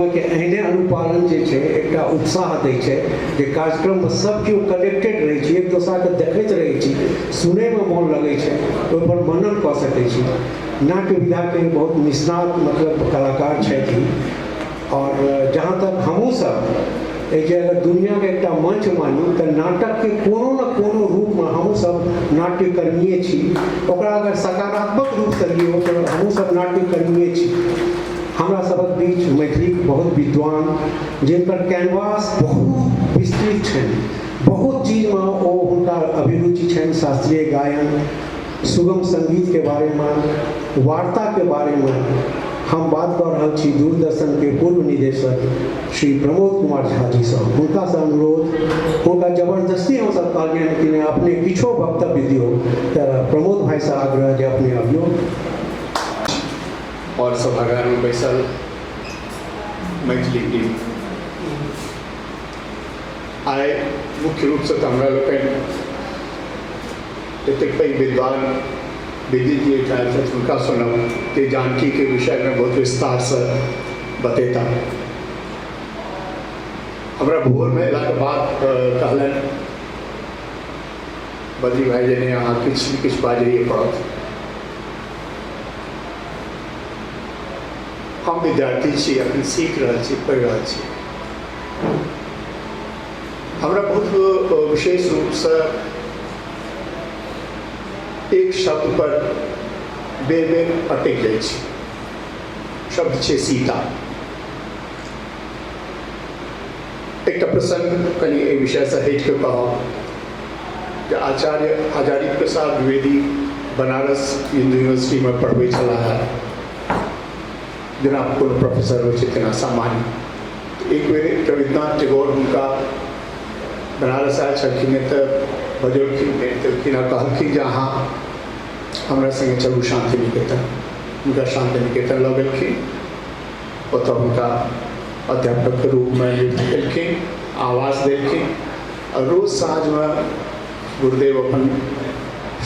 के एहने अनुपालन जे छै एकटा उत्साह दै छै जे कार्यक्रममे सब केओ कनेक्टेड रहै छी, एक दोसराके देखैत रहै छी, सुनैमे मोन लगै छै, ओहिपर मनन कऽ सकै छी। नाट्य विधाके बहुत निष्णात मतलब कलाकार छथि। आओर जहाँ तक हमहूँ सब एहि जे अगर दुनिआके एकटा मंच मानू तऽ नाटकके कोनो ने कोनो रूपमे हमहूँ सब नाट्यकर्मीए छी। ओकरा अगर सकारात्मक रूपसँ लियौ तऽ हमहूँ सब नाट्यकर्मीए छी। हमरा सबक बीच मैथिलीक बहुत विद्वान जिनकर कैनवास बहुत विस्तृत छनि, बहुत चीजमे ओ हुनका अभिरुचि छनि, शास्त्रीय गायन, सुगम संगीतके बारेमे, वार्ताके बारेमे हम बात कऽ रहल छी दूरदर्शनके पूर्व निदेशक श्री प्रमोद कुमार झा जीसँ। हुनकासँ अनुरोध, हुनका जबरदस्ती हमसब कहलियनि कि नहि अपने किछो वक्तव्य दियौ, तऽ प्रमोद भाइसँ आग्रह जे अपने अबियौ। और सभागार में बैसल मैथिली टीम, आइ मुख्य रूपसँ तऽ हमरा लोकनि एतेक पैघ विद्वान विदित जी एहिठाम आयल छथि, हुनका सुनब जे जानकीके विषयमे बहुत विस्तारसँ बतेता। हमरा भोरमे अयलाके बाद कहलनि बद्री भाई जे नहि अहाँ किछु किछु बाजैए पड़त। हम विद्यार्थी छी, अखन सीख रहल छी, पढ़ि रहल छी। हमरा बहुत विशेष रूपसँ एक शब्द पर बेर बेर अटकि जाइ छी, शब्द छै सीता। एकटा प्रसंग कनि एहि विषयसँ हटि कऽ कहब जे आचार्य हजारी प्रसाद द्विवेदी बनारस हिन्दू यूनिवर्सिटीमे पढ़बै छलाह, जेना कोनो प्रोफेसर होइ छै तेना सामान्य। एक बेर रविन्द्रनाथ टैगोर हुनका बनारस आयल छलखिन तऽ बजौलखिन, भेंट केलखिन आ कहलखिन जे अहाँ हमरा सङ्गे चलू शान्ति निकेतन। हुनका शान्ति निकेतन लऽ गेलखिन, ओतऽ हुनका अध्यापकके रूपमे नियुक्त केलखिन, आवास देलखिन आ रोज साँझमे गुरुदेव अपन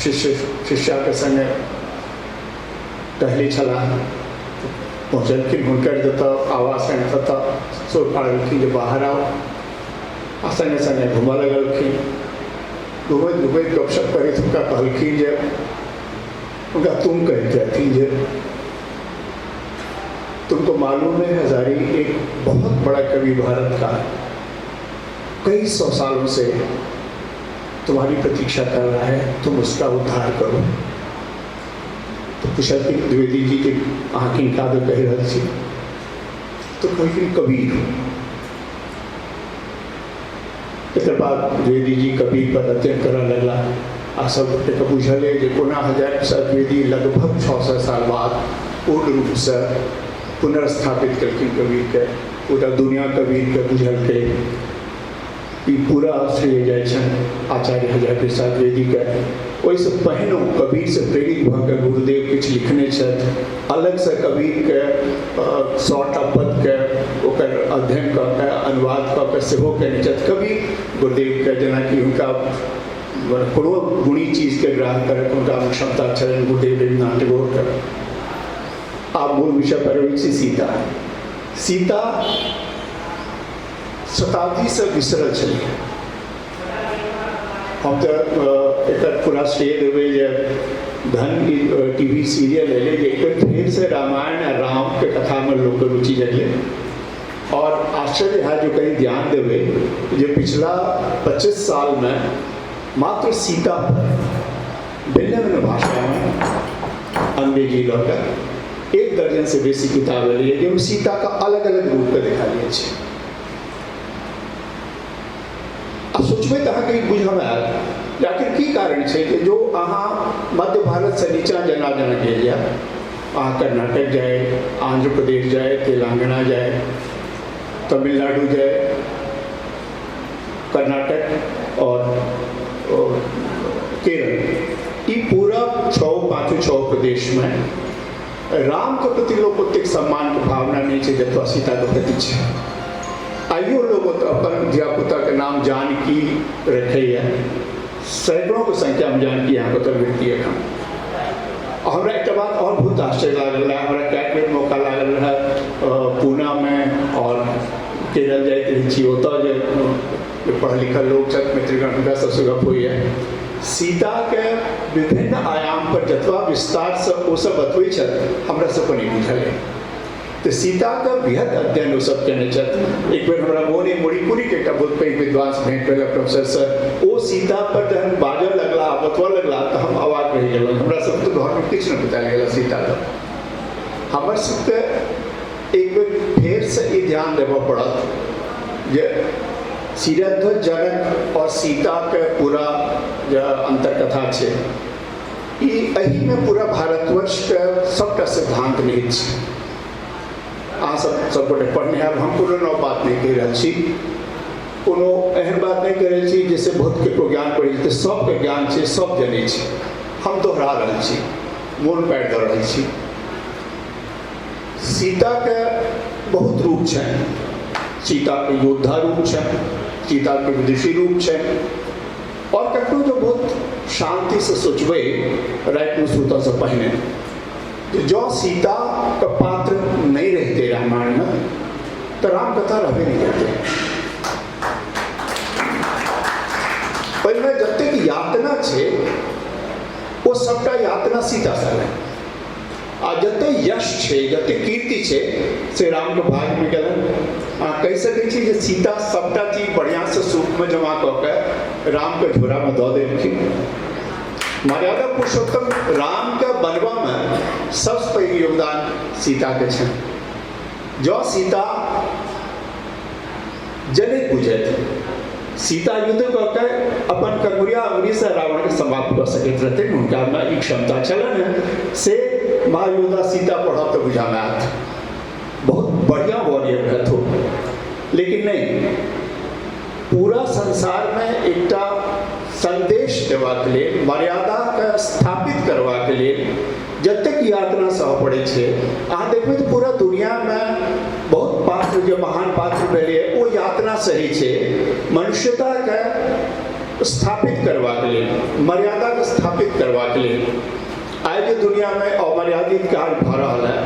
शिष्य शिष्याके सङ्गे टहलै छलाह। पहुँचलखिन हुनकर जतऽ आवास छनि ततऽ शोर पाड़लखिन जे बाहर आउ आ सङ्गे सङ्गे घूमऽ लगलखिन। घुमैत घुमैत गपशप करैत हुनका कहलखिन जे हुनका तुम कहैत रहथिन जे तुमको मालूम है हजारी एक बहुत बड़ा कवि भारत का कई सौ सालों से तुम्हारी प्रतीक्षा कर रहा है, तुम उसका उद्धार करो। तो पुछलखिन द्विवेदी जी के अहाँ किनका दऽ कहि रहल छी? तो कहलखिन कबीर। एकर बाद द्विवेदी जी कबीर पर अध्ययन करऽ लगला आ सब गोटेके बुझल अइ जे कोना हजारी प्रसाद द्विवेदी लगभग 600 साल बाद पूर्ण रूपसँ पुनर्स्थापित केलखिन कबीरके, पूरा दुनिया कबीरके बुझलकै। ई पूरा श्रेय जाइ छनि आचार्य हजारी प्रसाद द्विवेदीके। ओहिसँ पहिनो कबीरसँ प्रेरित भऽ कऽ गुरुदेव किछु लिखने छथि, अलगसँ कबीरके 100टा पदके ओकर अध्ययन कऽ कऽ अनुवाद कऽ कऽ सेहो कयने छथि कबीर गुरुदेवके। जेनाकि हुनका कोनो गुणी चीजके ग्रहण करैके हुनका क्षमता छलनि गुरुदेव रविन्द्रनाथ टैगोरके। आब मूल विषय पर अबै छी, सीता। सीता शताब्दीसँ बिसरल छलियै। हम तऽ एकर पूरा श्रेय देबै जे धन टी वी सीरियल एलै जे एक बेर फेरसँ रामायण आ रामके कथामे लोकके रुचि जगलै। और आश्चर्य है जो कहीं ध्यान देबै जे पिछला 25 सालमे मात्र सीता पर भिन्न भिन्न भाषामे अंग्रेजी लऽ कऽ 1 दर्जनसँ बेसी किताब एलैए जाहिमे सीताके अलग अलग रूपके देखल जाइ छै। आ सोचबै तऽ अहाँके ई बुझऽमे आयत जे आखिर की कारण छै कि जो अहाँ मध्य भारतसँ नीचाँ जेना जेना गेल जायब, अहाँ कर्नाटक जाय, आंध्र प्रदेश जाय, तेलंगाना जाय, तमिलनाडु जाय, कर्नाटक और केरल, ई पूरा छओ पाँचो छओ प्रदेशमे रामके प्रति लोक ओतेक सम्मानके भावना नहि छै जतबा सीताके प्रति छै। आइयो लोक ओतऽ अपन धियापुताके नाम जानकी रखैए, सैकड़ोंके संख्यामे जानकी अहाँके ओतऽ भेटती एखन। हमरा एकटा बात आओर बहुत आश्चर्य लागल रहै, हमरा कएक बेर मौका लागल रहै पूनामे और केरल जाइत रहै छी, ओतऽ जे पढ़ल लिखल लोक छथि मित्रगण, हुनका सबसँ गप होइए। सीताके विभिन्न आयाम पर जतबा विस्तारसँ ओसब बतबै छथि, हमरा सबके नहि बुझल अइ। तऽ सीताके वृहद अध्ययन ओसब केने छथि। एक बेर हमरा मोन अइ, मणिपुरीके एकटा बहुत पैघ विद्वान भेंट भेल प्रोफेसर सर, ओ सीता पर जहन बाजऽ लगला, बतबऽ लगला, तऽ हम अवाक रहि गेलहुँ। हमरा सबके तऽ घरमे किछु नहि बतायल गेल सीताके। हमर सबके एक बेर फेरसँ ई ध्यान देबऽ पड़त जे सीरध्वज जनक आओर सीताके पूरा जे अन्तर्कथा छै, ई एहिमे पूरा भारतवर्षके सबटा सिद्धान्त निहित छै। अहाँ सब सबगोटे पढ़ने आयब, हम कोनो नव बात नहि कहि रहल छी, कोनो एहन बात नहि कहि रहल छी जाहिसँ बहुत ककरो ज्ञान पड़ि जेतै। सबके ज्ञान छै, सब जनै छै, हम दोहरा रहल छी, मोन पाड़ि दऽ रहल छी। सीताके बहुत रूप छनि। सीताके योद्धा रूप छनि, सीताके विदुषी रूप छनि, आओर कखनो जब बहुत शान्तिसँ सोचबै रातिमे सुतऽसँ पहिने, जे जँ सीताके पात्र नहि रहितै रामायणमे तऽ रामकथा रहबे नहि करतै। ओहिमे जतेक यातना छै, ओ सबटा यातना सीता सहलनि, आ जते यश छै, जते कीर्ति छै, से रामके भागमे गेलनि। अहाँ कहि सकै छी जे सीता सबटा चीज बढ़िआँसँ सूपमे जमा कऽ के रामके झोरामे दऽ देलखिन। मर्यादा पुरुषोत्तम रामके बनबामे सबसँ पैघ योगदान सीताके छनि। जँ सीता जनैत बुझैत, सीता युद्ध कऽ के अपन कंगुरिया अंगुरीसँ रावणके समाप्त कऽ सकैत रहथिन, हुनकामे ई क्षमता छलनि। से महायोद्धा सीता पढ़ब तऽ बुझामे आयत, बहुत बढ़िआँ वॉरियर रहथि ओ। लेकिन नहि, पूरा संसारमे एकटा संदेश देबाक लेल, मर्यादाके स्थापित करबाक लेल जतेक यातना सहऽ पड़ै छै। अहाँ देखबै तऽ पूरा दुनिआमे बहुत पात्र जे महान पात्र भेलैए, ओ यातना सही छै मनुष्यताके स्थापित करबाक लेल, मर्यादाके स्थापित करबाक लेल। आइ जे दुनिआमे अमर्यादित काज भऽ रहल है,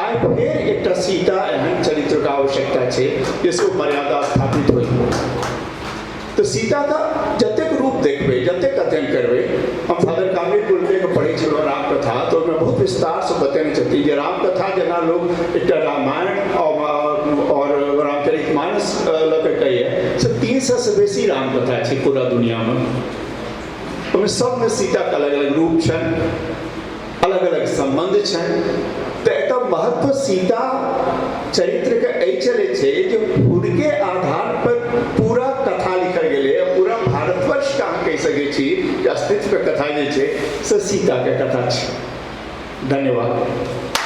आइ फेर एकटा सीता एहन चरित्रके आवश्यकता छै जाहिसँ ओ मर्यादा स्थापित होइ। तऽ सीताके जतेक रूप देखबै, जतेक अध्ययन करबै, हम फादर कामिल कुलके पढ़ै छलहुँ रामकथा, तऽ ओहिमे बहुत विस्तारसँ बतेने छथिन जे रामकथा जेना लोक एकटा रामायण आओर रामचरित मानस लऽ कऽ कहैए, से 300सँ बेसी रामकथा छै पूरा दुनिआमे। ओहिमे सबमे सीताके अलग अलग रूप छनि, अलग अलग सम्बन्ध छनि। तऽ एतऽ महत्व सीता चरित्रके एहि चलै छै जे हुनके आधार पर पूरा कथा लिखल गेलै। पूरा भारतवर्षके अहाँ कहि सकै छी जे अस्तित्वके कथा जे छै से सीताके कथा छै। धन्यवाद।